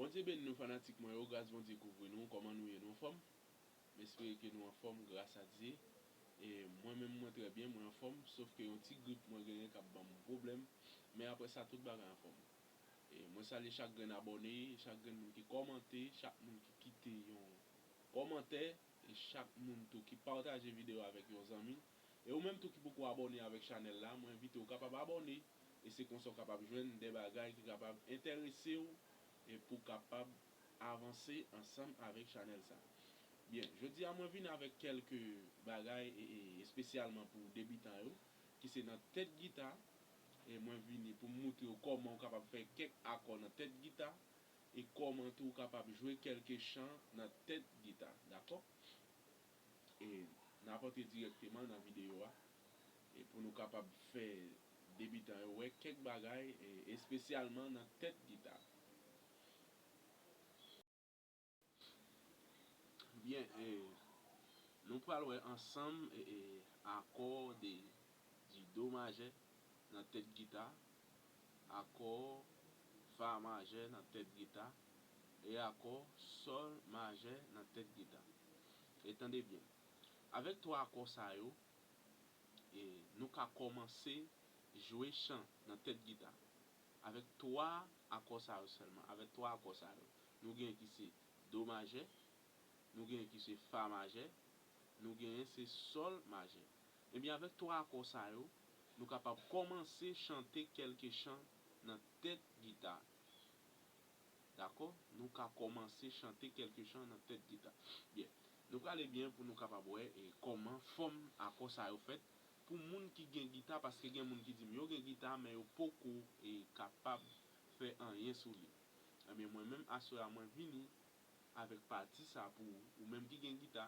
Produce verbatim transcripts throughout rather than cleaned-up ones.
Bondye beni nou fanatik mwen yo, gras Bondye kouvri nou, kòman nou ye, nou anfòm? M espere ke nou anfòm gras a Dye. E mwen menm mwen trè byen, mwen anfòm, sof ke yon ti grip mwen genyen k ap ban m pwoblèm, men apre sa tout bagay anfòm. E mwen salye chak grenn abòne, chak grenn moun ki kòmante, chak moun ki kite yon kòmantè, e chak moun tou ki pataje videyo avèk yon zanmi. E ou menm tou ki poko abòne avèk chanèl la, mwen envite w kapab abòne, e se konsa w kapab jwenn de bagay ki kapab enterese w, e pou w kapab avanse ansanm avèk chanèl sa. Byen, jodi a mwen vin avèk kèlke bagay e, e espesyalman pou debitan yo, ki se nan tèt gita, e mwen vini pou m moutre w kòman w kapab fè kèk akò nan tèt gita, e kòman tou w kapab jwe kèlke chan nan tèt gita, dakò? E n ap antre dirèkteman nan videyo a, e pou nou kapab fè debitan yo wè kèk bagay, e espesyalman nan tèt gita. Byen, e, nou pral wè ansanm, e, e, akò de, di do majè nan tèt gita, akò fa majè nan tèt gita, e akò sòl majè nan tèt gita. E tande byen, avèk twa akò sa yo, e nou ka kòmanse jwe chan nan tèt gita. Avèk twa akò sa yo sèlman, avèk twa akò sa yo, nou gen ki se do majè, nou gen ki se fa majè, nou genyen se sòl majè. Ebyen, avèk twa akò sa yo, nou kapab kòmanse chante kèlke chan nan tèt gita. Dakò? Nou ka kòmanse chante kèlke chan nan tèt gita. Byen, nou prale byen pou nou kapab wè e kòman fòm akò sa yo fèt pou moun ki gen gita, paske gen moun ki di m yo gen gita, men yo poko e kapab fè anyen sou li. Ebyen, mwen menm, aswè a, mwen vini avèk pati sa pou ou, ou menm ki gen gita.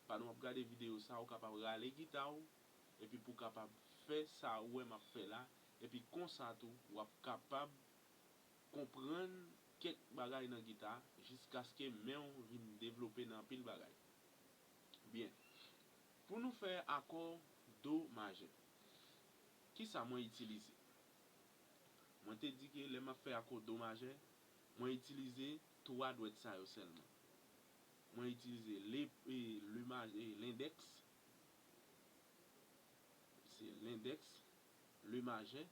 Pandan w ap gade videyo sa, ou kapab rale gita w, epi pou w kapab fè sa ou wè m ap fè la, epi konsa tou, w ap kapab konprann kèk bagay nan gita, jiskaske men w vin devlope nan anpil bagay. Byen, pou nou fè akò do majè, kisa mwen itilize? Mwen te di ke lè m ap fè akò do majè, mwen itilize twa dwèt sa yo sèlman. Mwen itilize le, e, le ma-, e, lendèks, se lendèks, le majè,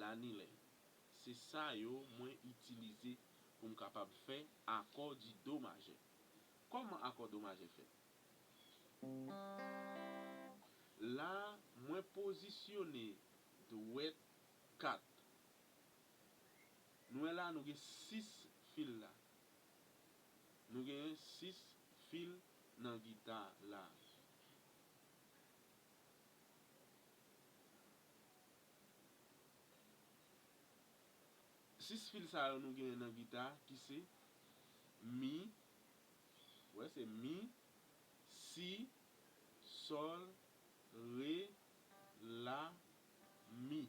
lanilè. Se sa yo mwen itilize pou m kapab fè akò di do majè. Kòman akò do majè fèt? La, mwen pozisyone dwèt kat. Nou wè la, nou gen sis fil la. Nou gen sis fil nan gita la. Sis fil sa yo nou genyen nan gita ki se mi, wè se mi, si, sòl, re, la, mi.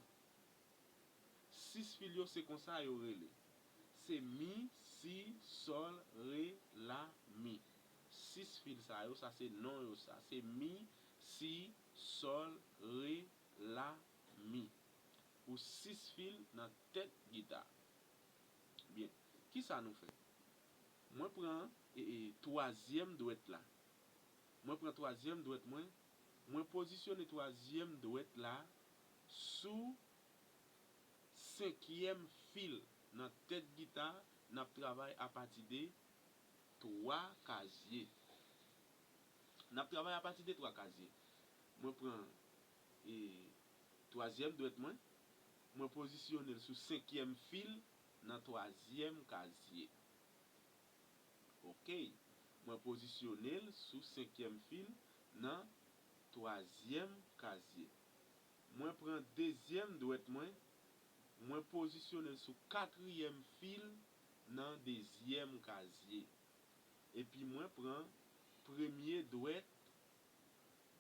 Sis fil yo se konsa yo rele. Se mi, si, sòl, re, la, mi. Sis fil sa yo, sa se non yo sa. Se mi, si, sòl, re, la, mi. Pou sis fil nan tèt gita. Byen, kisa nou fè? Mwen pran, e, e, twazyèm dwèt la. Mwen pran twazyèm dwèt mwen. Mwen pozisyone twazyèm dwèt la sou senkyèm fil nan tèt gita. N ap travay apati de twa kazye. N ap travay apati de twa kazye. Mwen pran, e, twazyèm dwèt mwen. Mwen pozisyone l sou senkyèm fil nan twazyèm kazye. Ok. Mwen pozisyone l sou senkyèm fil nan twazyèm kazye. Mwen pran dezyèm dwèt mwen, mwen pozisyone l sou katriyèm fil nan dezyèm kazye. Epi mwen pran premye dwèt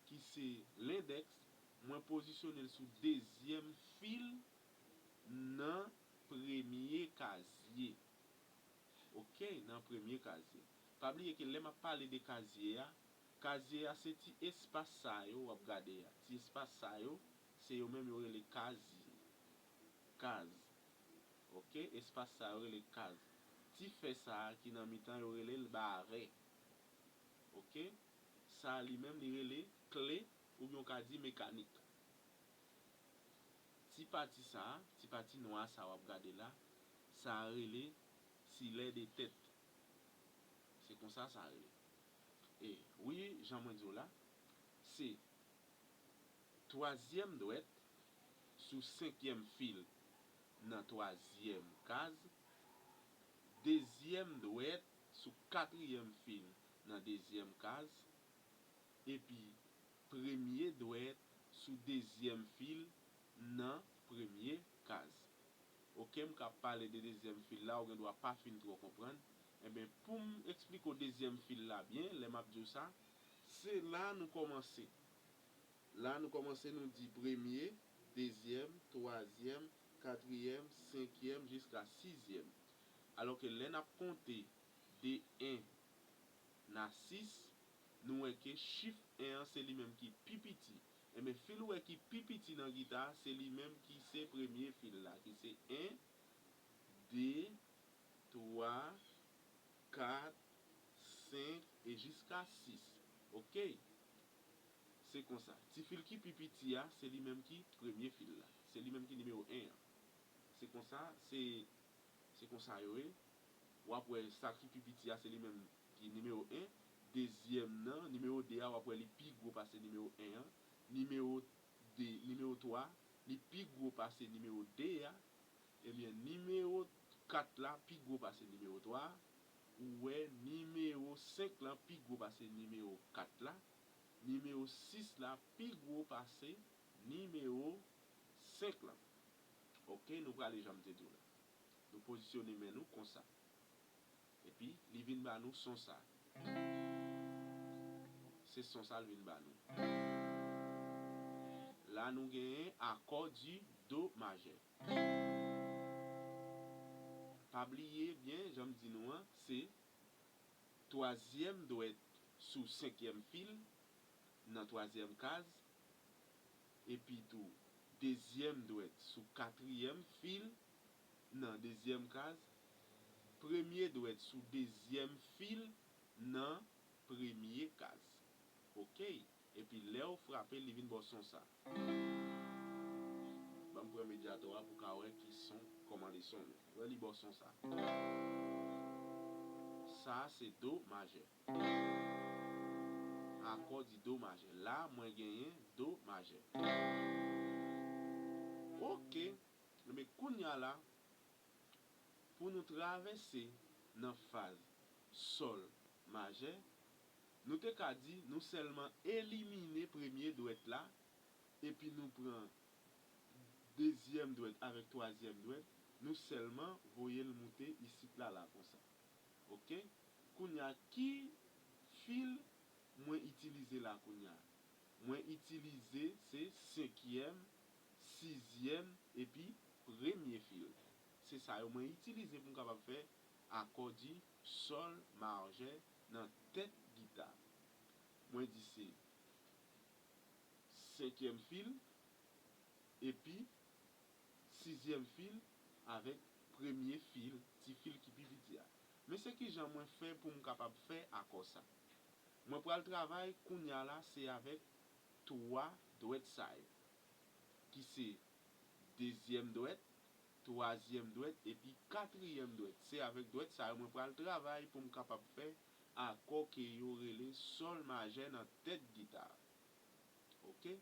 ki se lendèks, mwen pozisyone l sou dezyèm fil nan premye kazye. Ok, nan premye kazye. Pa bliye ke lè m ap pale de kazye a, kazye a se ti espas sa yo w ap gade a. Ti espas sa yo, se yo menm yo rele kazye. Kaz. Ok, espas sa yo rele kaz. Ti fè sa a ki nan mitan yo rele l barè. Oke? Sa a li menm li rele kle oubyen w ka di mekanik. Ti pati sa a, ti pati nwa sa a w ap gade la, sa a rele silè de tèt. Se konsa sa rele. E wi, jan mwen di w la, se twazyèm dwèt sou senkyèm fil nan twazyèm kaz, dezyèm dwèt sou katriyèm fil nan dezyèm kaz, epi premye dwèt sou dezyèm fil nan premye kaz. Oke, m ka pale de dezyèm fil la, ou gen dwa pa fin twò konprann. Enben, pou m eksplike w dezyèm fil la byen, lè m ap di w sa, se la nou kòmanse. La nou kòmanse, nou di premye, dezyèm, twazyèm, katriyèm, senkyèm, jiska sizyèm. Alòske lè n ap konte de en a sis, nou wè ke chif en an se li menm ki pi piti. Enben, fil ou wè ki pi piti nan gita a, se li menm ki se premye fil la, ki se en, de, twa, kat, senk e jiska sis. Oke? Se konsa. Ti fil ki pi piti a, se li menm ki premye fil la. Se li menm ki nimewo en an. Se konsa, se, se konsa yo ye. W ap wè sa ki pi piti a, se li menm ki nimewo en. Dezyèm nan, nimewo de a, w ap wè li pi gwo pase nimewo en an. Nimewo de, nimewo twa, li pi gwo pase nimewo de a. Ebyen, nimewo kat la pi gwo pase nimewo twa a. Ou wè nimewo senk lan pi gwo pase nimewo kat la. Nimewo sis la pi gwo pase nimewo senk lan. Oke, nou prale jan m te di w la. Nou pozisyone men nou konsa. Epi, li vin ba nou son sa. Se son sa l vin ba nou. La, nou genyen akò di do majè. Pa bliye byen, jan m di nou an, se twazyèm dwèt sou senkyèm fil nan twazyèm kaz, epi tou dezyèm dwèt sou katriyèm fil nan dezyèm kaz, premye dwèt sou dezyèm fil nan premye kaz. Oke? Epi lè w frape, li vin ba w son sa. Ban m pran medyatò a pou w ka wè ki son, kòman li sonnen. Wè li ba w son sa. Sa a se do majè. Akò di do majè. La, mwen genyen do majè. Oke. Men kounye a la, pou nou travèse nan faz sòl majè, nou te ka di nou sèlman elimine premye dwèt la, epi nou pran dezyèm dwèt avèk twazyèm dwèt, nou sèlman voye l moute isit la, la konsa. Oke? Kounye a, ki fil mwen itilize la kounye a? Mwen itilize se senkyèm, sizyèm, epi premye fil. Se sa yo mwen itilize pou m kapab fè akò di sòl majè nan tèt gita. Mwen di se senkyèm fil, epi sizyèm fil avèk premye fil, ti fil ki pi piti a. Men se ki jan mwen fè pou m kapab fè akò sa. Mwen pral travay kounye a la, se avèk twa dwèt sa yo, ki se dezyèm dwèt, twazyèm dwèt epi katriyèm dwèt. Se avèk dwèt sa yo mwen pral travay pou m kapab fè akò ke yo rele sòl majè nan tèt gita a. Oke?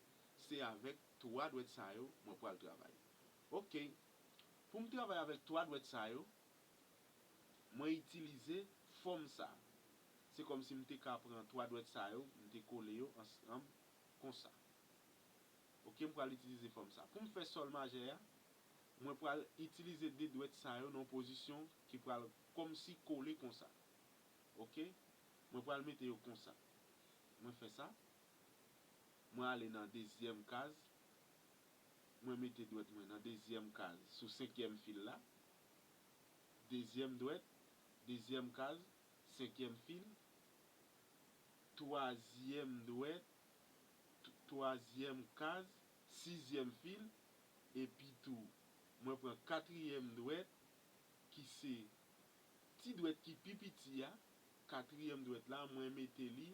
Se avèk twa dwèt sa yo mwen pral travay. Oke. Pou m travay avèk twa dwèt sa yo, mwen itilize fòm sa. Se kòmsi m te ka pran twa dwèt sa yo, m te kole yo ansanm konsa. Oke, m pral itilize fòm sa. Pou m fè sòl majè a, mwen pral itilize de dwèt sa yo nan yon pozisyon ki pral kòmsi kole konsa. Oke? Mwen pral mete yo konsa. Mwen fè sa. Mwen ale nan dezyèm kaz. Mwen mete dwèt mwen nan dezyèm kaz sou senkyèm fil la. Dezyèm dwèt, dezyèm kaz, senkyèm fil, twazyèm dwèt, t-, twazyèm kaz, sizyèm fil, epi tou, mwen pran katriyèm dwèt, ki se Dwèt ki pi piti a, katriyèm dwèt la, mwen mete li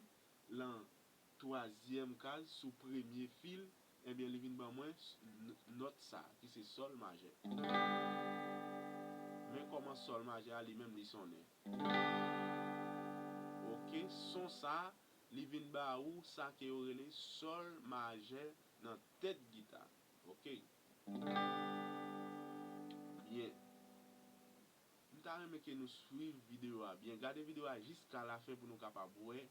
lan twazyèm kaz sou premye fil, ebyen, li vin ban mwen s- n- nòt sa, ki se sòl majè. Men kòman sòl majè a li menm li sonnen. Oke, son sa, li vin ba ou sa ke yo rele sòl majè nan tèt gita. Oke. Byen. M ta renmen ke nou swiv videyo a byen. Gade videyo a jiska lafen pou nou kapab wè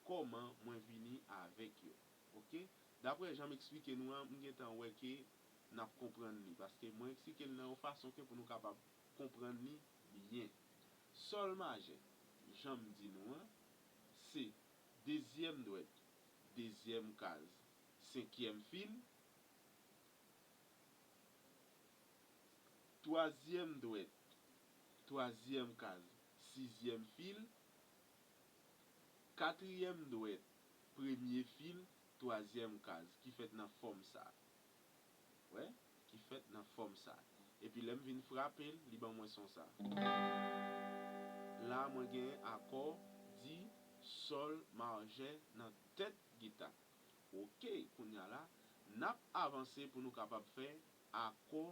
kòman mwen vini avèk yo. Oke? Daprè jan m eksplike nou an, m gentan wè ke n ap konprann li. Paske mwen eksplike l nan yon fason ke pou nou kapab konprann li byen. Sòl majè, jan m di nou an, se dezyèm dwèt, dezyèm kaz, senkyèm fil, twazyèm dwèt, twazyèm kaz, sizyèm fil, katriyèm dwèt, premye fil, twazyèm kaz, ki fèt nan fòm sa. Wè, ki fèt nan fòm sa. Epi lè m vin frape l, li ban mwen son sa. La, mwen gen akò di sòl majè nan tèt gita. Oke, kounye a la, n ap avanse pou nou kapab fè akò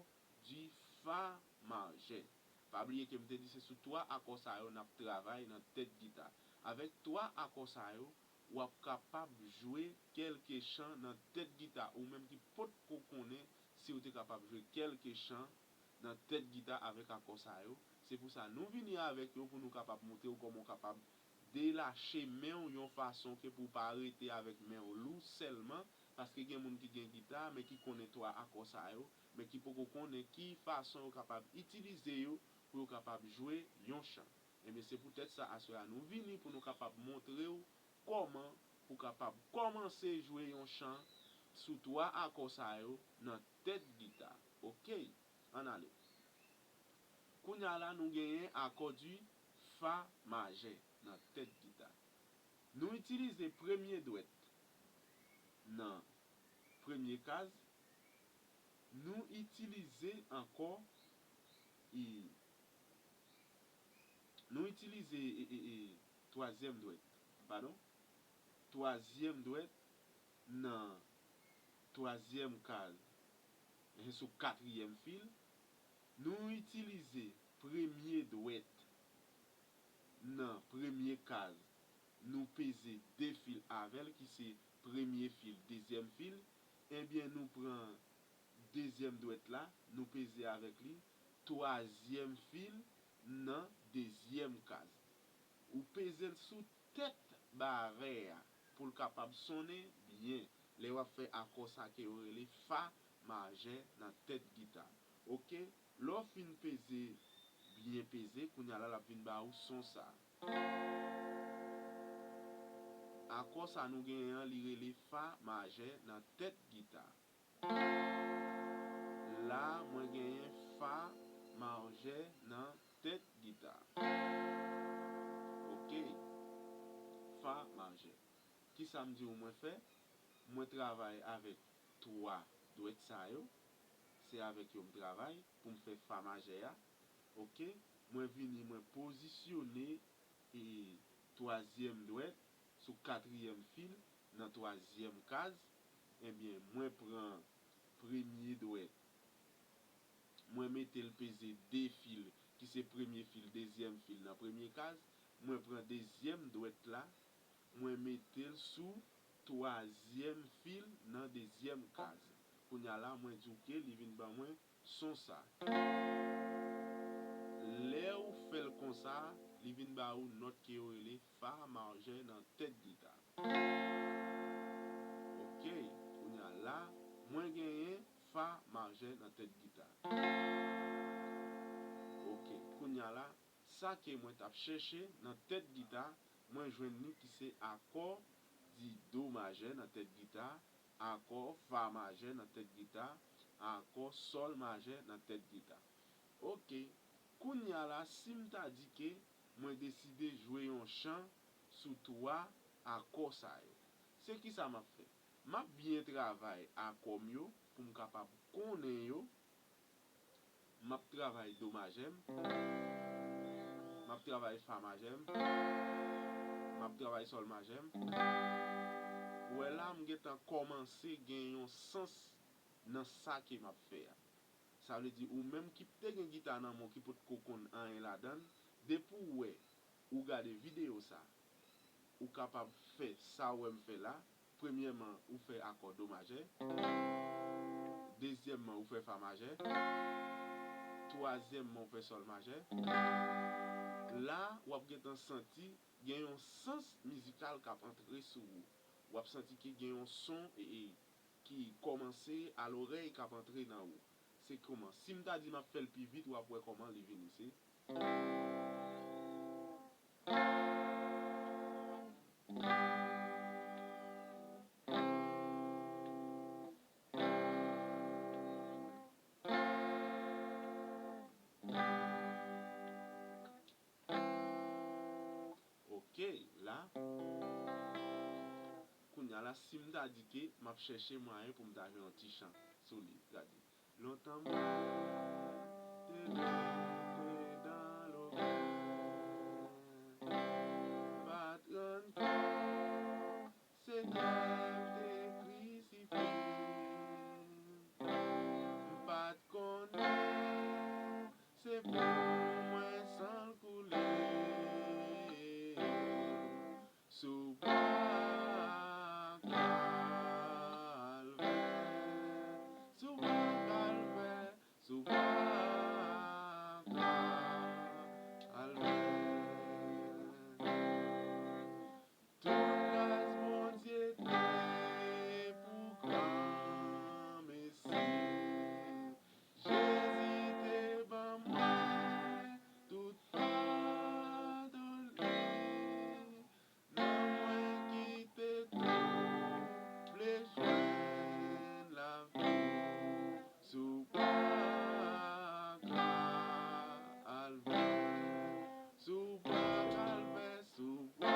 di fa majè. Pa bliye ke m te di se sou twa akò sa yo n ap travay nan tèt gita. Avèk twa akò sa yo, w ap kapab jwe kèlke chan nan tèt gita, ou menm ki potko konnen si w te kapab jwe kèlke chan nan tèt gita avèk akò sa yo. Se pou sa nou vini avèk yo pou nou kapab montre w kòman w kapab delache men w yon fason ke pou w pa rete avèk men w lou sèlman, paske gen moun ki gen gita, men ki konnen twa akò sa yo, men ki poko konnen ki fason yo kapab itilize yo pou yo kapab jwe yon chan. Ebyen, se poutèt sa, aswè a, nou vini pou nou kapab montre w kòman pou kapab kòmanse jwe yon chan sou twa akò sa yo nan tèt gita. Oke, ann ale. Kounye a la, nou genyen akò di fa majè nan tèt gita. Nou itilize premye dwèt nan premye kaz, nou itilize ankò, e, nou itilize, e, e, e, twazyèm dwèt, padon, twazyèm dwèt nan twazyèm kaz, e, sou katriyèm fil, nou itilize premye dwèt nan premye kaz, nou peze de fil avè l, ki se premye fil, dezyèm fil, ebyen, nou pran dezyèm dwèt la, nou peze avèk li, twazyèm fil nan dezyèm kaz. Ou peze l sou tèt barè a pou l kapab sonnen byen lè w ap fè akò sa ke yo rele fa majè nan tèt gita. Oke? Lè w fin peze, byen peze, kounye a la l ap vin ba ou son sa. Akò sa nou genyen an, li rele fa majè nan tèt gita. La, mwen genyen fa majè nan tèt gita. Oke. Fa majè. Kisa m di w mwen fè? Mwen travay avèk twa dwèt sa yo. Se avèk yo m travay pou m fè fa majè a. Oke. Mwen vini, mwen pozisyone e twazyèm dwèt sou katriyèm fil nan twazyèm kaz, ebyen, mwen pran premye dwèt, mwen mete l peze de fil, ki se premye fil, dezyèm fil nan premye kaz, mwen pran dezyèm dwèt la, mwen mete l sou twazyèm fil nan dezyèm kaz. Kounye a la, mwen di w ke li vin ban mwen son sa. Lè ou fè l konsa, li vin ba ou nòt ke yo rele fa majè nan tèt gita. Oke, kounye a la, mwen genyen fa majè nan tèt gita. Oke, kounye a la, sa ke mwen t ap chèche nan tèt gita, mwen jwenn li ki se akò di do majè nan tèt gita, akò fa majè nan tèt gita, akò sòl majè nan tèt gita. Oke, kounye a la, si m ta di ke mwen deside jwe yon chan sou twa akò sa yo, se kisa m ap fè? M ap byen travay akò m yo pou m kapab konnen yo. M ap travay do majè m. M travay fa majè m, m ap travay sòl majè m. Ou wè la, m gentan kòmanse gen yon sans nan sa ke m ap fè a. Sa vle di, ou menm ki te gen gita nan men w, ki potko konn anyen ladan l, depi w wè, ou gade videyo sa, ou kapab fè sa w wè m fè la. Premyèman, ou fè akò do majè. Dezyèmman, ou fè fa majè. Twazyèmman, ou fè sòl majè. La, w ap gentan santi gen yon sans mizikal k ap antre sou ou. W ap santi ke gen yon son e, e, ki kòmanse a lorèy k ap antre nan ou. Se kòman? Si m ta di m ap fè l pi vit, w ap wè kòman li vini. Se. Ok, la. Kounye a la, si m ta di ke m ap chèche mwayen pou m ta jwe yon ti chan sou li, gade. Lontan m te rete dan lòbèy, m pa t rann kont Senyè m te krisifye. M pa t konnen se pou mwen san l koule sou bwa Kalvè, sou bwa Kalvè, sou bwa Kalvè. Tout gras Bondye te pou gran Mesi. Jezi te ban mwen tout padon li. Nan mwen ki te tou vle jwenn lavi sou bwa Kalvè, sou bwa Kalvè, sou bwa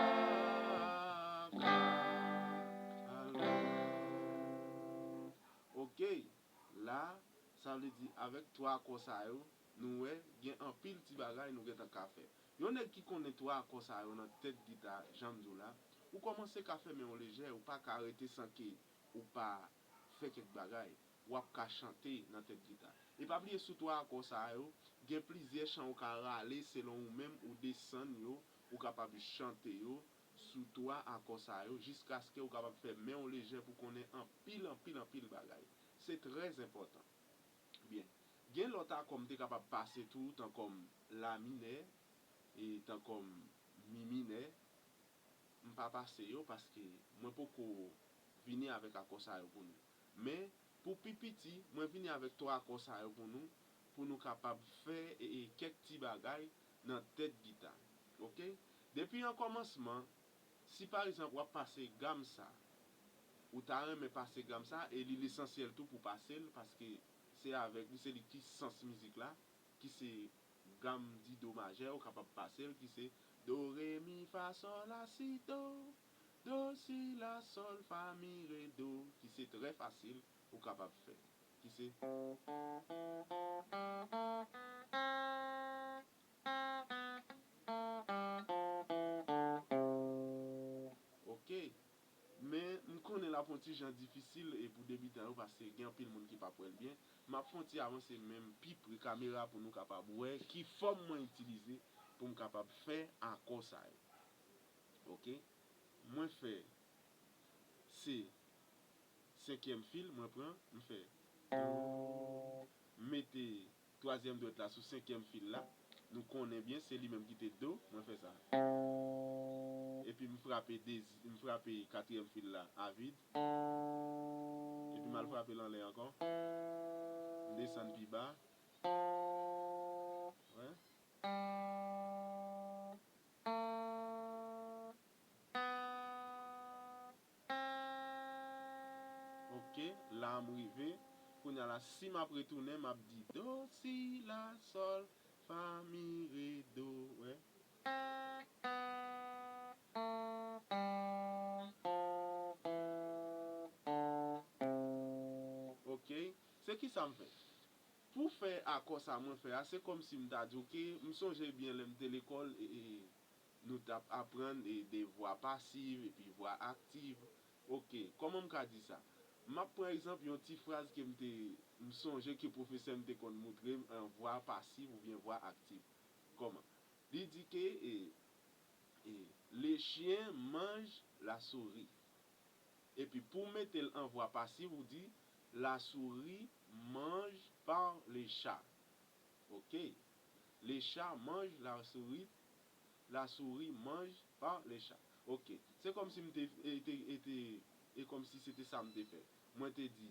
Kalvè. Ok, la, sa vle di avèk twa akò sa yo, nou wè gen anpil ti bagay nou gentan ka fè. Yon nèg ki konnen twa akò sa yo nan tèt gita, jan m di w la, ou kòmanse ka fè men w lejè, ou pa ka rete san ke ou pa fè kèk bagay. W ap ka chante nan tèt gita. E pa bliye sou twa akò sa yo, gen plizyè chan ou ka rale selon ou menm, ou desann yo, ou kapab chante yo sou twa akò sa yo, jiskaske ou kapab fè men w lejè pou konnen anpil, anpil, anpil bagay. Se trè enpòtan. Byen. Gen lòt akò m te kapab pase tou, tankòm la minè, e tankòm mi minè. M pa pase yo paske mwen poko vini avèk akò sa yo pou nou. Men, pou pi piti, mwen vini avèk twa akò sa yo pou nou, pou nou kapab fè, e, e, kèk ti bagay nan tèt gita. Ok? Depi an kòmansman, si pa egzanp w ap pase gam sa, ou ta renmen pase gam sa, e li lesansyèl tou pou pase l, paske se avèk li, se li ki sans mizik la, ki se gam di do majè, ou kapab pase l, ki se do, re, mi, fa, sòl, la, si, do, do, si, la, sòl, fa, mi, re, do, ki se trè fasil, ou kapab fè, ki se. Ok. Men, m konnen l ap yon ti jan difisil e pou debitan yo, paske gen anpil moun ki p ap wè l byen. M ap fè yon ti avanse men m pi pre kamera pou nou kapab wè ki fòm mwen itilize pou m kapab fè akò sa yo. Ok? Mwen fè se senkyèm fil, mwen pran, m fè do, m mete twazyèm dwèt la sou senkyèm fil la. Nou konnen byen, se li menm ki te do. Mwen fè sa. Epi m frape dezi-, m frape katriyèm fil la a vid. Epi m al frape l anlè ankò. M desann pi ba. Wè. Ok, la m rive. Kounye a la, si m ap retounen, m ap di do, si, la, sòl, fa, mi, re, do, wè. Ok, se ki sa m fè? Pou fè akò sa mwen fè a, se kòmsi m ta di w ke m sonje byen lè m te lekòl, e, e, nou t ap aprann, e, de vwa pasiv epi vwa aktiv. Oke, kòman m ka di sa? M ap pran egzanp yon ti fraz ke m te, m sonje ke pwofesè m te konn moutre m an vwa pasiv oubyen vwa aktiv. Kòman? Li di ke, e, e, le chien mange la souris. Epi pou w mete l an vwa pasiv, ou di, la souris mange par le chat. Oke. Le chat mange la souris. La souris mange par le chat. Oke. Se kòmsi m te, e, te, e, te, e kòmsi se te sa m te fè. Mwen te di,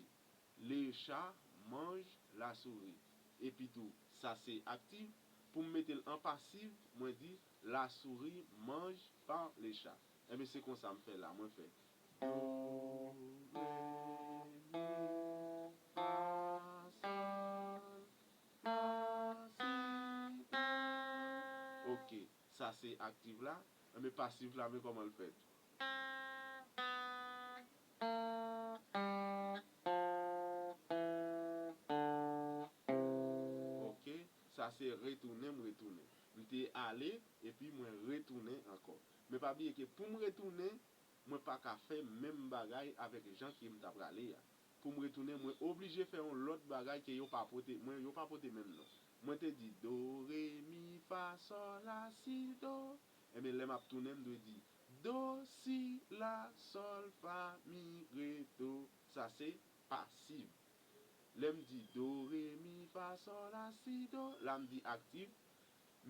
le chat mange la souris. Epi tou, sa se aktif. Pou m mete l an pasif, mwen di, la souris mange par le chat. Enben, se konsa m fè la. Mwen fè do, re, mi, fa, sòl, la, si, do. Oke, sa se aktif la. Enben, pasif la, men kòman l fèt. Oke, sa se retounen, m retounen. M te ale, epi mwen retounen ankò. Men pa bliye ke pou m retounen, mwen pa ka fè menm bagay avèk jan ke m ta prale a. Pou m retounen, mwen oblije fè yon lòt bagay ke yo pa pote, mwen, yo pa pote menm non. Mwen te di do, re, mi, fa, sòl, la, si, do. Enben, lè m ap tounen, m dwe di do, si, la, sòl, fa, mi, re, do. Sa se pasif. Lè m di do, re, mi, fa, sòl, la, si, do, la m di aktif.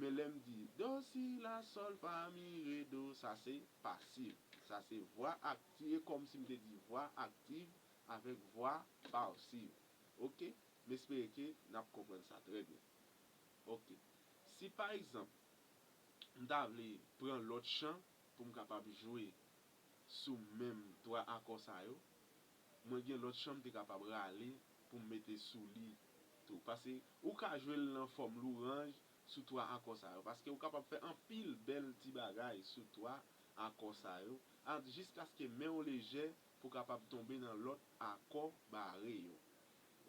Men lè m di do, si, la, sòl, fa, mi, re, do, sa se pasif. Sa se vwa aktif, e kòmsi m te di vwa aktif avèk vwa pasiv. Oke? M espere ke n ap konprann sa trè byen. Oke. Si pa egzanp, m ta vle pran lòt chan pou m kapab jwe sou menm twa akò sa yo, mwen gen lòt chan m te kapab rale pou m mete sou li tou. Paske ou ka jwe l nan fòm lwanj sou twa akò sa yo. Paske ou kapab fè anpil bèl ti bagay sou twa akò sa yo, a, jiskaske men w lejè pou w kapab tonbe nan lòt akò bare yo.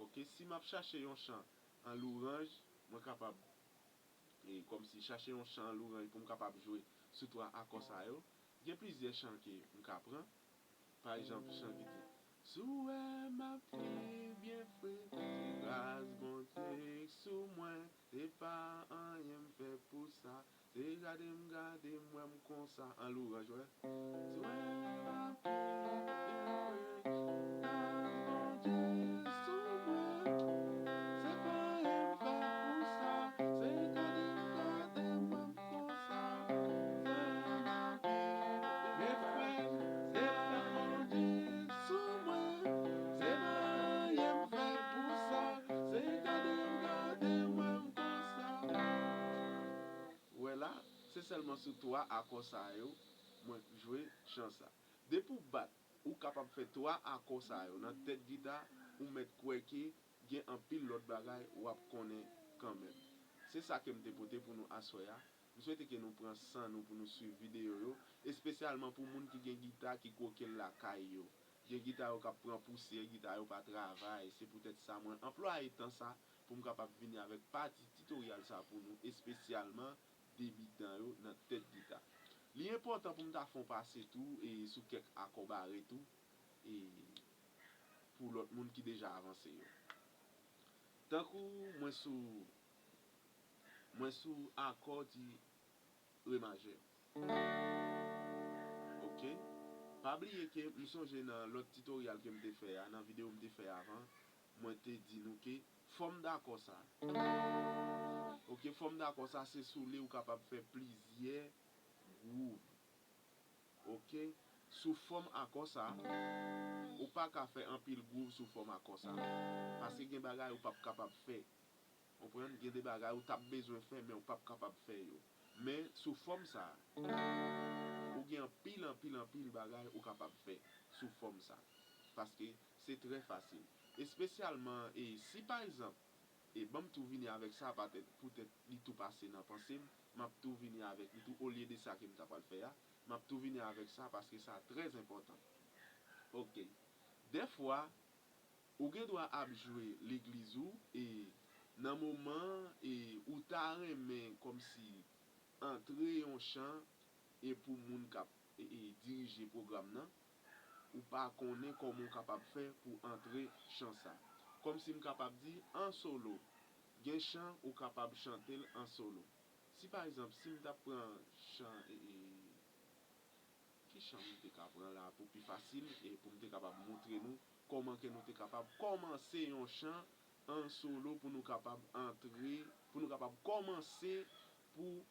Oke, si m ap chache yon chan an lwanj, mwen kapab, e, kòmsi chache yon chan an lwanj pou m kapab jwe sou twa akò sa yo. Gen plizyè chan ke m ka pran. Pa egzanp, chan ki di, si w wè m ap viv byen fre, se gras Bondye k sou mwen, se pa anyen m fè pou sa, se gade m, gade m, wè m konsa, an lwanj, wè. Si w wè m ap viv byen fre, gras Bondye sou mwen, se pa anyen m fè pou sa, se gade m, gade m, wè m konsa, si w wè m ap viv byen fre, se pa Bondye k sou mwen, se pa anyen m fè pou sa, se gade m, gade m, wè m konsa. Ou wè la, se sèlman sou twa akò sa yo mwen jwe chan sa. Depi w bat, ou kapab fè twa akò sa yo nan tèt gita, ou mèt kwè ke gen anpil lòt bagay w ap konnen kanmenm. Se sa ke m te pote pou nou aswè a. M swete ke nou pran san nou pou nou swiv videyo yo, espesyalman pou moun ki gen gita ki kwoke l lakay yo. Gen gita yo k ap pran pousyè, gita yo pa travay. Se poutèt sa mwen anplwaye tan sa pou m kapab vini avèk pati titoryal sa pou nou, espesyalman debitan yo nan tèt gita. Li enpòtan pou m ta fè yon pase tou e sou kèk akò bare tou, e pou lòt moun ki deja avanse yo. Tankou mwen sou, mwen sou akò di re majè. Oke? Pa bliye ke m sonje nan lòt titoryal ke m te fè a, nan videyo m te fè avan, mwen te di nou ke fòm dakò sa. Oke, fòm dakò sa se sou li ou kapab fè plizyè gwouv. Oke? Sou fòm akò sa, ou pa ka fè anpil gwouv sou fòm akò sa. Paske gen bagay ou p ap kapab fè. Konprann? Gen de bagay ou t ap bezwen fè, men ou p ap kapab fè yo. Men sou fòm sa, ou gen anpil, anpil, anpil bagay ou kapab fè sou fòm sa. Paske se trè fasil. Espesyalman, e si pa egzanp, e ban m tou vini avèk sa, patèt, poutèt li tou pase nan panse m, m ap tou vini avèk li tou, olye de sa ke m ta pral fè a, m ap tou vini avèk sa, paske sa trè enpòtan. Oke. Dèfwa, ou gen dwa ap jwe legliz ou, e Nan moman e ou ta renmen kòmsi antre yon chan e pou moun k ap e, e, dirije pwogram nan, ou pa konnen kòman w kapab fè pou antre chan sa. Kòmsi m kapab di an solo, gen chan ou kapab chante l an solo. Si pa egzanp, si m t ap pran chan e, e, ki chan m te ka pran la pou pi fasil e pou m te kapab montre nou kòman ke nou te kapab kòmanse yon chan an solo pou nou kapab antre, pou nou kapab kòmanse pou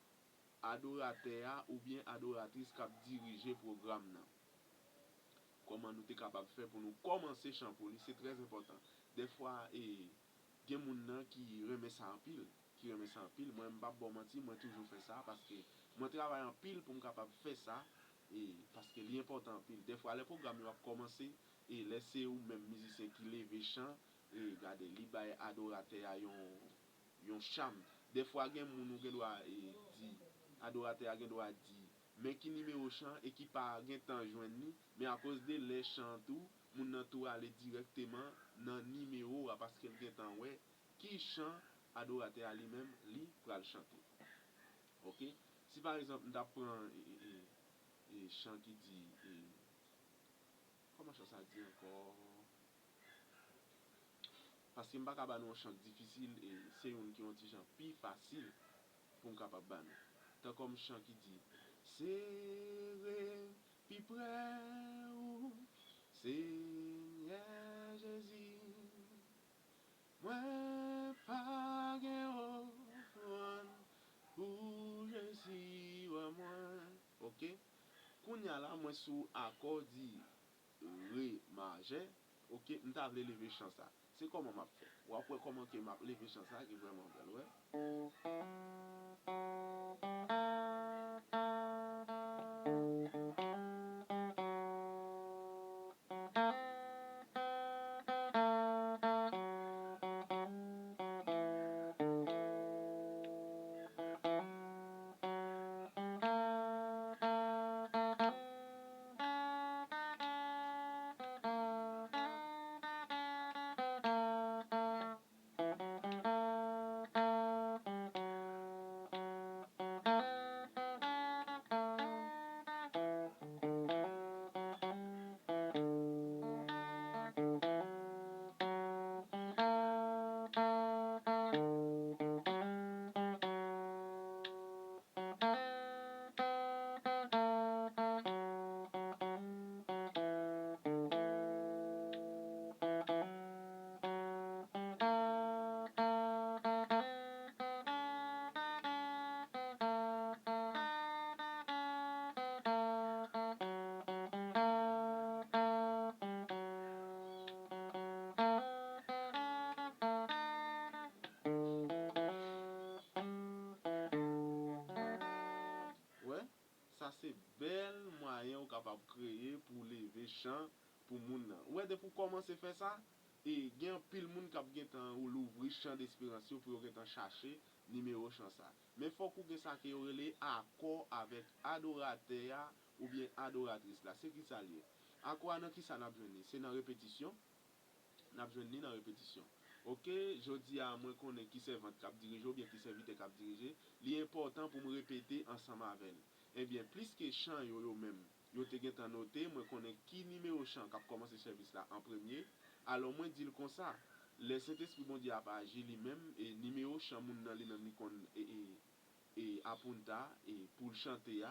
adoratè a oubyen adoratris k ap dirije pwogram nan. Kòman nou te kapab fè pou nou kòmanse chan pou li, se trè enpòtan. Dèfwa, e, gen moun nan ki renmen sa anpil, ki renmen sa anpil. Mwen, m p ap ba w manti, mwen toujou fè sa paske mwen travay anpil pou m kapab fè sa, e, paske li enpòtan anpil. Dèfwa, lè pwogram yo ap kòmanse, e lè se ou menm mizisyen ki leve chan, e gade, li bay adoratè a yon, yon cham. Dèfwa, gen moun ou gen dwa, e, di, adoratè a gen dwa di, men ki nimewo chan e ki pa gen tan jwenn li, men akoz de lè chan an tou, moun nan tou ale dirèkteman nan nimewo a paske l gen tan wè ki chan adoratè a li menm li pral chante. Oke? Si pa egzanp, m t ap pran e, e, e, e, chan ki di, e, kòman chan sa di ankò? Paske m pa ka ba nou yon chan k difisil, e se youn ki yon ti jan pi fasil pou m kapab ba nou. Tankòm chan ki di, sere pi pre ou, Senyè Jezi, mwen pa gen ofrann pou Jezi wè mwen. Oke? Kounye a la, mwen sou akò di re majè. Oke, m ta vle leve chan sa. Se kòman m ap fè? W ap wè kòman ke m ap leve chan sa ki vrèman bèl, wè. Wè, sa se bèl mwayen ou kapab kreye pou w leve chan pou moun nan. Ou wè, depi w kòmanse fè sa, e gen anpil moun k ap gentan ou louvri chan desperans yo pou yo gentan chache nimewo chan sa. Men fòk ou gen sa ke yo rele akò avèk adoratè a oubyen adoratris la. Se kisa l ye? Akò a nan kisa n ap jwenn li? Se nan repetisyon. N ap jwenn li nan repetisyon. Oke, jodi a mwen konnen ki sèvant k ap dirije oubyen ki sèvitè k ap dirije. Li enpòtan pou m repete ansanm avè l. Ebyen, pliske chan yo, yo menm, yo te gentan note, mwen konnen ki nimewo chan k ap kòmanse sèvis la an premye. Alò, mwen di l konsa, lè Sentespri Bondye ap aji li menm, e nimewo chan moun nan li menm li konn, e, e, e, apunta, e, pou l chante a,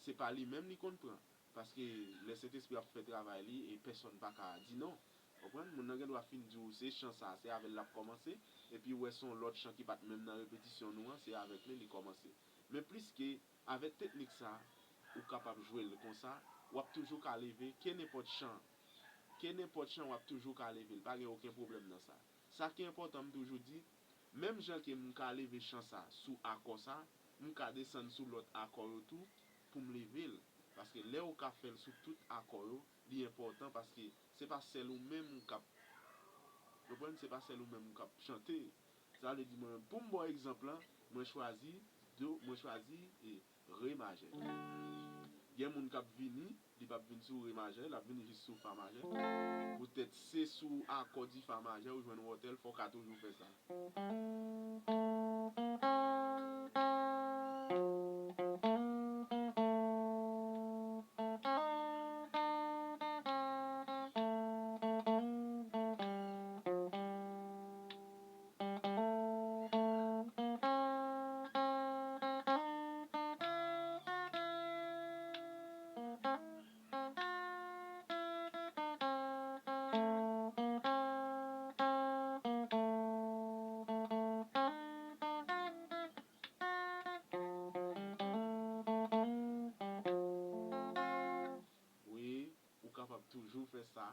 se pa li menm li konn pran. Paske lè Sentespri ap fè travay li, e pèsonn pa ka di non. Konprann? Moun nan gen dwa fin di w se chan sa, se avè l l ap kòmanse, epi w wè se yon lòt chan ki pa t menm nan repetisyon nou an, se avèk li li kòmanse. Men pliske, avèk teknik sa, ou kapab jwe l konsa, w ap toujou ka leve, kenenpòt chan, kenenpòt chan w ap toujou ka leve l, pa gen okenn pwoblèm nan sa. Sa ki enpòtan, m toujou di, menm jan ke m ka leve chan sa sou akò sa, m ka desann sou lòt akò yo tou pou m leve l. Paske lè ou ka fè l sou tout akò yo, li enpòtan paske se pa sèl ou menm k ap, konprann, se pa sèl ou menm k ap chante. Sa vle di mwen, pou m ba w egzanp lan, mwen chwazi do, mwen chwazi, e, re majè. Gen moun k ap vini, li p ap vin sou re majè, l ap vini jis sou fa majè. Poutèt se sou akò di fa majè ou jwenn wòtè l, fò w ka toujou fè sa. Wi, ou kapab toujou fè sa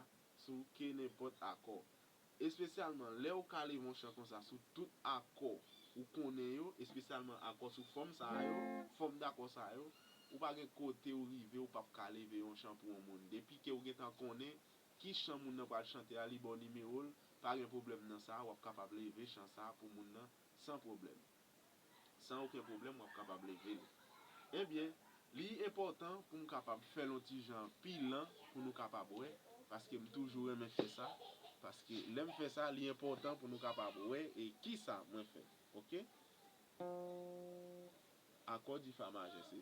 sou kenenpòt akò. Espesyalman lè ou ka leve yon chan konsa sou tout akò ou konnen yo, espesyalman akò sou fòm sa a yo, fòm dakò sa a yo, ou pa gen kote ou rive ou p ap ka leve yon chan pou yon moun. Depi ke ou gentan konnen ki chan moun nan pral chante a, li ba w nimewo l, pa gen pwoblèm nan sa, w ap kapab leve chan sa a pou moun nan san pwoblèm. San okenn pwoblèm, w ap kapab leve l. Ebyen, li enpòtan pou m kapab fè l yon ti jan pi lan pou nou kapab wè, paske m toujou renmen fè sa, paske lè m fè sa, li enpòtan pou nou kapab wè e kisa mwen fè. Oke? Akò di fa majè, se.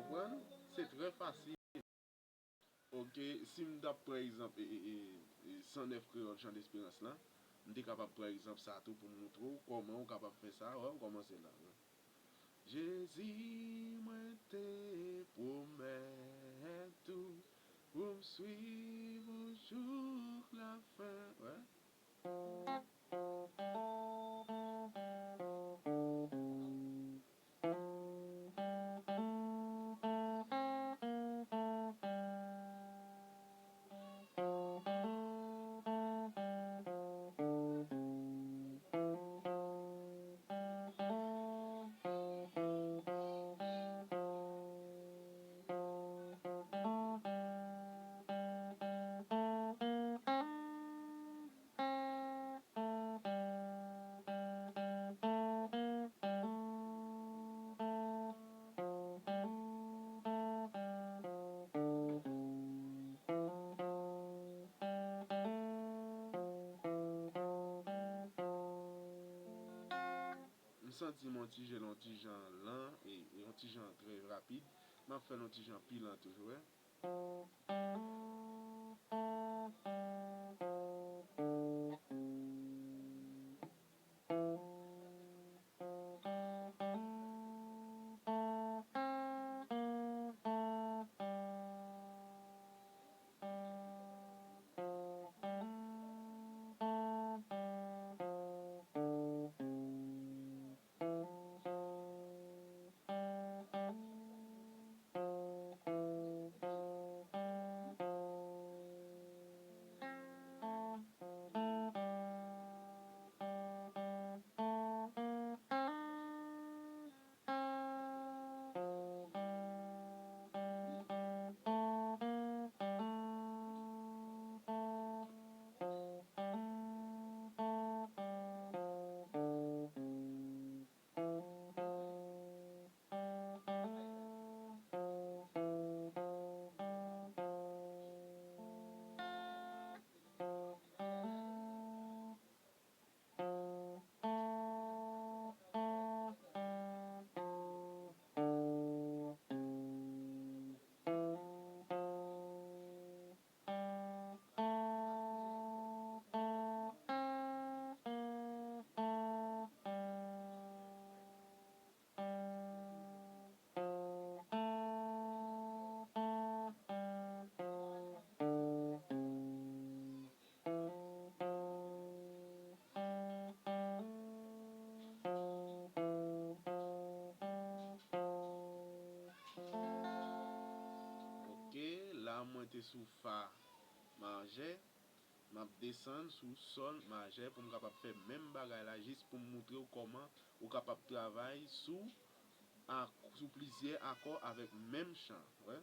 Konprann? Se trè fasil. Oke, si m t ap pran egzanp e, e, e, e, san nèf Kreyòl Chan Desperans lan, m te kapab pran egzanp sa tou pou m montre w kòman w kapab fè sa. Wè, m kòmanse la. Jezi, mwen te pwomèt ou pou m swiv ou jouk lafen. Wè. M santi m yon ti jan, yon ti jan lan, e, e yon ti jan trè rapid. M ap fè l yon ti jan pi lan toujou, wè. Mwen te sou fa majè, m ap desann sou sòl majè pou m kapab fè menm bagay la, jis pou m moutre w kòman ou kapab travay sou, ak, sou plizyè akò avèk menm chan. Wè.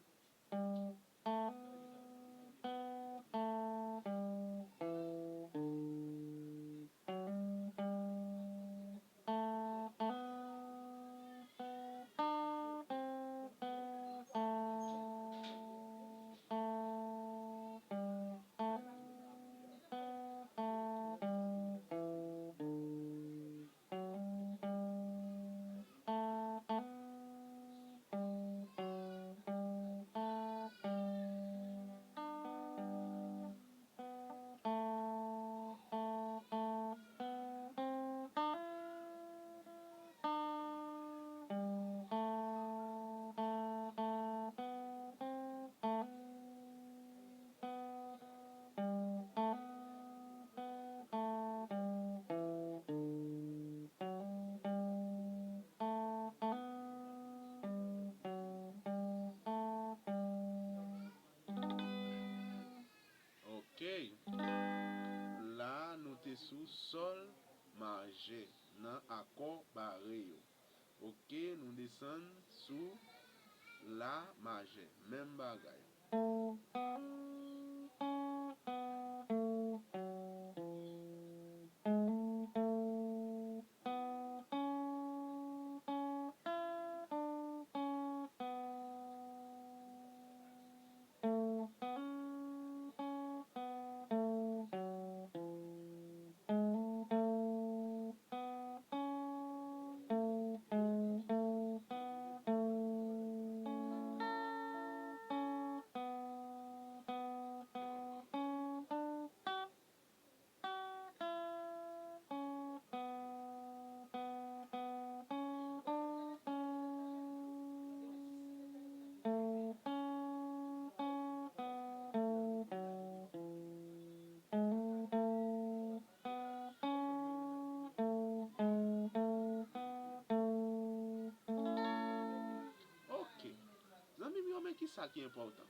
Ok. La, nou te sou sòl majè nan akò bare yo. Ok, nou desann sou la majè. Menm bagay. Ok. Zanmi m yo, men ki sa ki enpòtan.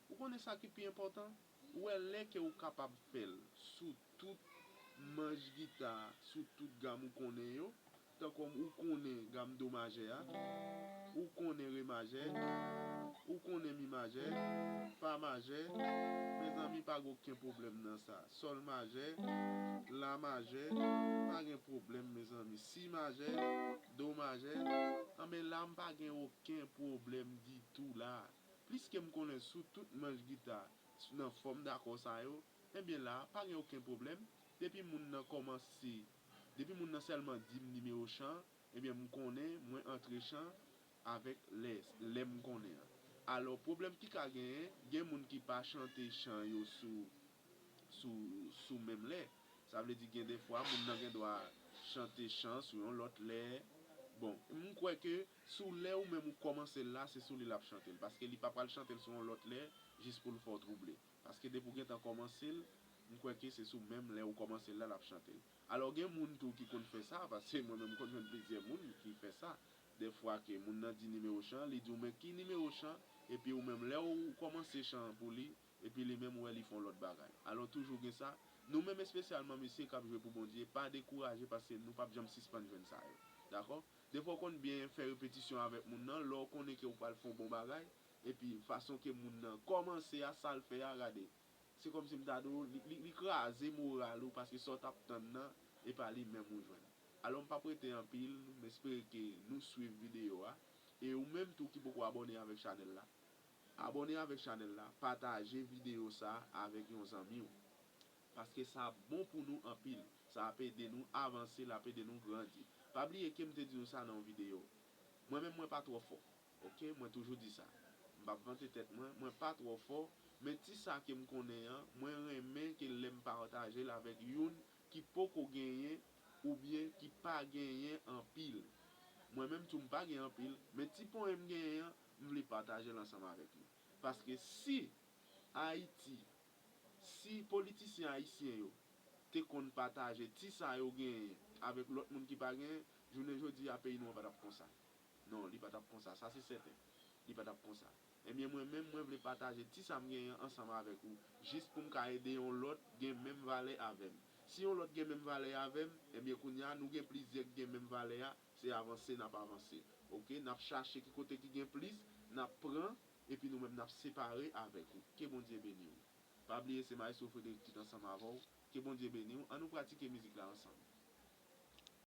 Ou konnen sa ki pi enpòtan? Ou wè, lè ke ou kapab fè l sou tout manch gita, sou tout gam ou konnen yo, tankou ou konnen gam do majè a, ou konnen re majè, ou konnen mi majè, fa majè, mezanmi, pa gen okenn pwoblèm nan sa. Sòl majè, la majè, pa gen pwoblèm, mezanmi. Si majè, do majè, anben la m pa gen okenn pwoblèm ditou la. Pliske m konnen sou tout manch gita nan fòm dakò sa yo, ebyen la, pa gen okenn pwoblèm. Depi moun nan kòmanse, depi moun nan sèlman di m nimewo chan, ebyen m konnen, mwen antre chan avèk lè, lè m konnen an. Alò, pwoblèm ki ka genyen, gen moun ki pa chante chan yo sou, sou, sou menm lè. Sa vle di gen de fwa, moun nan gen dwa chante chan sou yon lòt lè. Bon, m kwè ke sou lè ou menm ou kòmanse l la, se sou li l ap chante l. Paske li pa pral chante l sou yon lòt lè, jis pou l fè w twouble. Paske depi w gentan kòmanse l, m kwè ke se sou menm lè ou kòmanse l la, l ap chante l. Alò, gen moun tou ki konn fè sa, paske mwen menm m konn jwenn plizyè moun ki fè sa. Dèfwa ke moun nan di nimewo chan, li di w men ki nimewo chan, epi ou menm lè ou kòmanse chan an pou li, epi li menm wè li fè yon lòt bagay. Alò, toujou gen sa. Nou menm espesyalman mesye k ap jwe pou Bondye, pa dekouraje paske nou p ap janm sispann jwenn sa yo. Dakò? Defwa w konn byen fè repetisyon avèk moun nan, lè w konnen ke w pral fè yon bon bagay, epi fason ke moun nan kòmanse a, sa l fè a, gade. Se kòmsi m ta di w, li, li, li kraze moral ou paske sa w t ap tann nan, e pa li menm ou jwenn. Alò, m p ap rete anpil, m espere ke nou swiv videyo a. E ou menm tou ki poko abòne avèk chanèl la, abòne avèk chanèl la, pataje videyo sa a avèk yon zanmi w. Paske sa bon pou nou anpil. Sa ap ede nou avanse, l ap ede nou grandi. Pa bliye ke m te di nou sa nan yon videyo. Mwen menm, mwen pa twò fò. Ok, mwen toujou di sa. M p ap vante tèt mwen, mwen pa twò fò, men ti sa ke m konnen an, mwen renmen ke lè m pataje l avèk youn ki poko genyen oubyen ki pa genyen anpil. Mwen menm tou m pa gen anpil, men ti pwen m genyen an, m vle pataje l ansanm avèk nou. Paske si Ayiti, si politisyen ayisyen yo te konn pataje ti sa yo genyen avèk lòt moun ki pa genyen, jounen jodi a peyi nou an pa t ap konsa. Non, li pa t ap konsa, sa se sèten. Li pa t ap konsa. Ebyen, mwen menm, mwen vle pataje ti sa m genyen ansanm avèk ou, jis pou m ka ede yon lòt gen menm valè avè m. Si yon lòt gen menm valè avè m, ebyen, kounye a, nou gen plizyè ki gen menm valè a, se avanse n ap avanse. Oke, n ap chache ki kote ki gen plis, n ap pran, epi nou menm n ap separe avèk ou. Ke Bondye beni w. Pa bliye se Maestro Frederick ki t ansanm avè w. Ke Bondye beni w. An nou pratike mizik la ansanm.